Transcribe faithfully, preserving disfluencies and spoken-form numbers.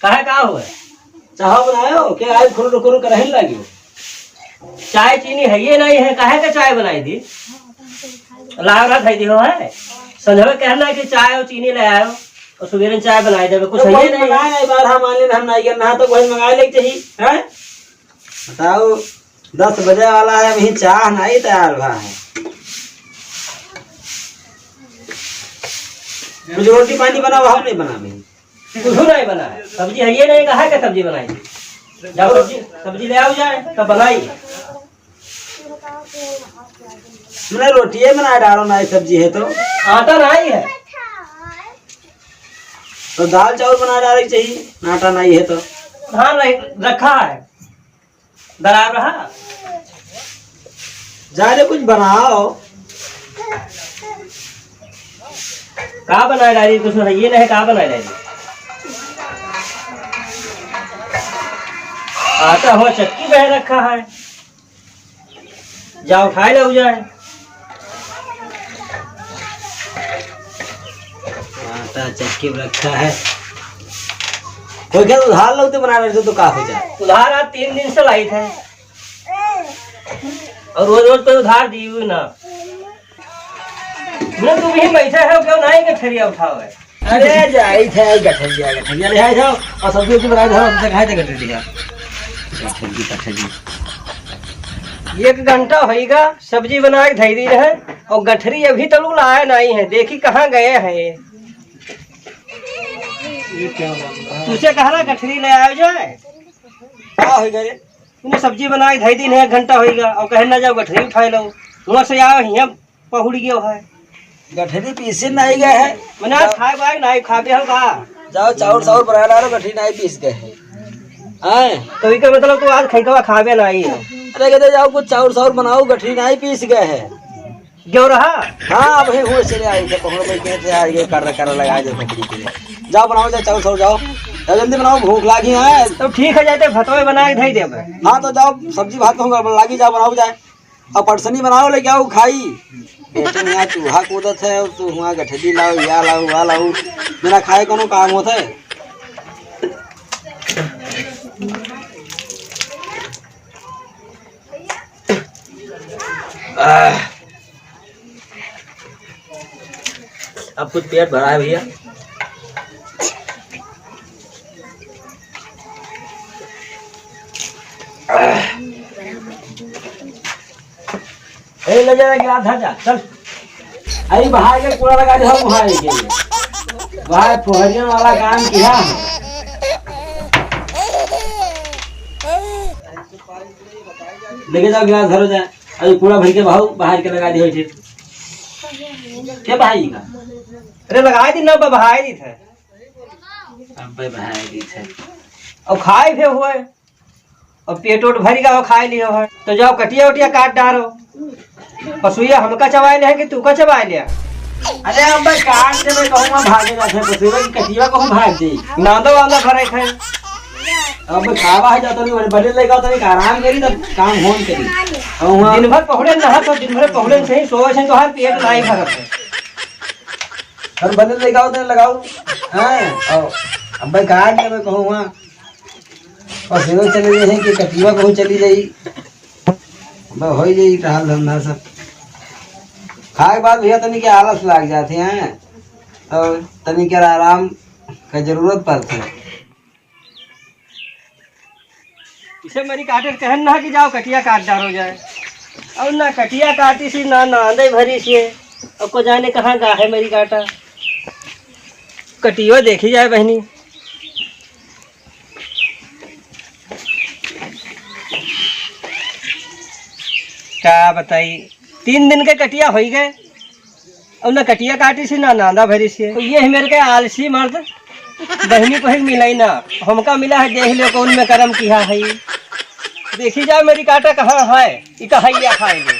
काहे, का हुआ? चाह बनायो, के आई खुरुर खुरुर करहिन लागियो? चाय चीनी है ये नहीं है, काहे का चाय बनाई दी? लावरा खाई दी हो है। संझवे कहना कि चाय और चीनी ले आयो और सुबेरे चाय बनाई देबे, कुछ तो है ये वही नहीं है। मंगाए ना, एक बार हम आने हम नहीं करना है तो वही मंगाए लेके चाहिए, हैं? बताओ, दस बजे वाला है, अभी चाह नहीं तैयार हुआ है। कुछ रोटी पानी बनाओ, हम नहीं बनावे। कुछ नहीं बना है, सब्जी है ये नहीं, कहा के सब्जी बनाई? जाओ सब्जी, सब्जी ले आओ जाए, तब बनाई। मैंने रोटिए बना डालो ना, सब्जी है तो। आटा नहीं है। तो दाल चावल बना डाले के चाहिए, आटा नहीं है तो। धान रख-, रखा है। दरार रहा। जा रे, कुछ बनाओ। का बनाए डाली? कुछ है ये नहीं, का बनाए डाली? आटा हो, चक्की बह रखा है, जा उठाए ले जाए। आटा चक्की में रखा है। कोई क्या उधार लोग तो बना रहे थे तो का हो जाए? उधार आज तीन दिन से लाई थे। और रोज रोज कोई उधार दी हुई ना। ना तू भी बैठे हो, क्यों नहीं गठरिया उठाओ है? अरे जाई थे गठरिया, गठरिया ले आए थे और सब्जी उब्जी बनाए थे, हमसे खाए थे गठरिया। गठरी, गठरी। एक घंटा होइगा, सब्जी बना के धई दी रहे और गठरी अभी तक लाए नहीं है। देखी कहाँ गए हैं ये। ये क्या बात है? तुझे कहा ना गठरी ले आयो जाए। का होइगा रे? तूने सब्जी बना के धई दी नहीं, एक घंटा होइगा और कहे ना जाओ गठरी उठाए लो। वहाँ से आओ, हियाँ पहुड़ गयो है। गठरी पीसे नहीं गए है। मने आज खाए बाय नहीं खाबे हो का? जाओ चाउर साउर बना डालो, गठरी नहीं पीस गए है। आए। तो इका मतलब तू आज खैकवा खाबे नहीं है। अरे कहते जाओ कुछ चाउर साउर बनाओ, गठरी नहीं पीस गए है। क्यों रहा? हाँ, अभी हुए चले आई थे, पहुड़ पे कहते आ गए, कर कर लगा दे पकड़ी के। जाओ बनाओ, जाओ चाउर साउर जाओ। जाओ जल्दी बनाओ, भूख लागी है। तो ठीक है, जाते भतवे बना के धई देबे। हाँ, तो जाओ सब्जी भात कहूँ गड़बड़ लागी, जाओ बनाओ जाए। अब पटसनी बनाओ, लेके आओ, खाई। बेटे, यहाँ चूहा कूदत है, और तू हुआ गठरी लाओ, या लाओ, वा लाओ, बिना खाए कोनो काम होत है? आह। अब कुछ पेट भरा है भैया। ए, ले जा, गिलास धर जा, चल। अरे, भाई के कूड़ा लगा दे, हम भाई के। भाई, पोहरियन वाला काम किया है। लेके जाओ, गिलास धरो जा। अरे, कूड़ा भर के भाऊ, बाहर के लगा दे, ठीक। के भाई का? अरे, लगा दी ना, बा-, भाई दी थे। अबे भाई दी थे। और खाए भी हुए। अब पेट ओट भरी गवा खाए लियो है, तो जाओ कटिया उटिया काट डारो। पसुइया हमका चबाए ले है कि तू का चबाए ले? अरे अब मैं काट देबे कहूँ, भागे जाते हैं पसुइया की कटिया कहूँ भाग जाई। नांदो वांदा भरे खाए। अब खावा है जाता नहीं, बने लेगा तो नहीं, आराम करी तब काम होन करी। और वहाँ दिन भर पहुड़े नहा तो दिन भर पहुड़े से ही सोवे से तो हर पेट नहीं भरत है। और बने लेगा तो लगाओ। हाँ, और अब मैं काट देबे कहूँ वहाँ। पसेवा चले जाई कि कटिया कहूँ चली जाई। अब होई जाई टहल धंधा सब। खाए के बाद भैया तनी के आलस लाग जाते हैं और तनी के आराम का जरूरत पड़ते हैं। इसे मेरी काटे कहन ना कि जाओ कटिया काट डालो जाए। और ना कटिया काटी सी, ना नांदे भरी सी। अब को जाने कहाँ गा है मेरी काटा। कटियो देखी जाए बहनी। का बताई, तीन दिन के कटिया होई गए, और ना कटिया काटी सी, ना नांदा भरी सी। तो ये है मेरे के आलसी मर्द, बहनी को ही मिलाई ना, हमका मिला है, देख लो कौन में करम किया है। देखी जाए मेरी काटा कहाँ है, ई कहाँ ये खाएंगे।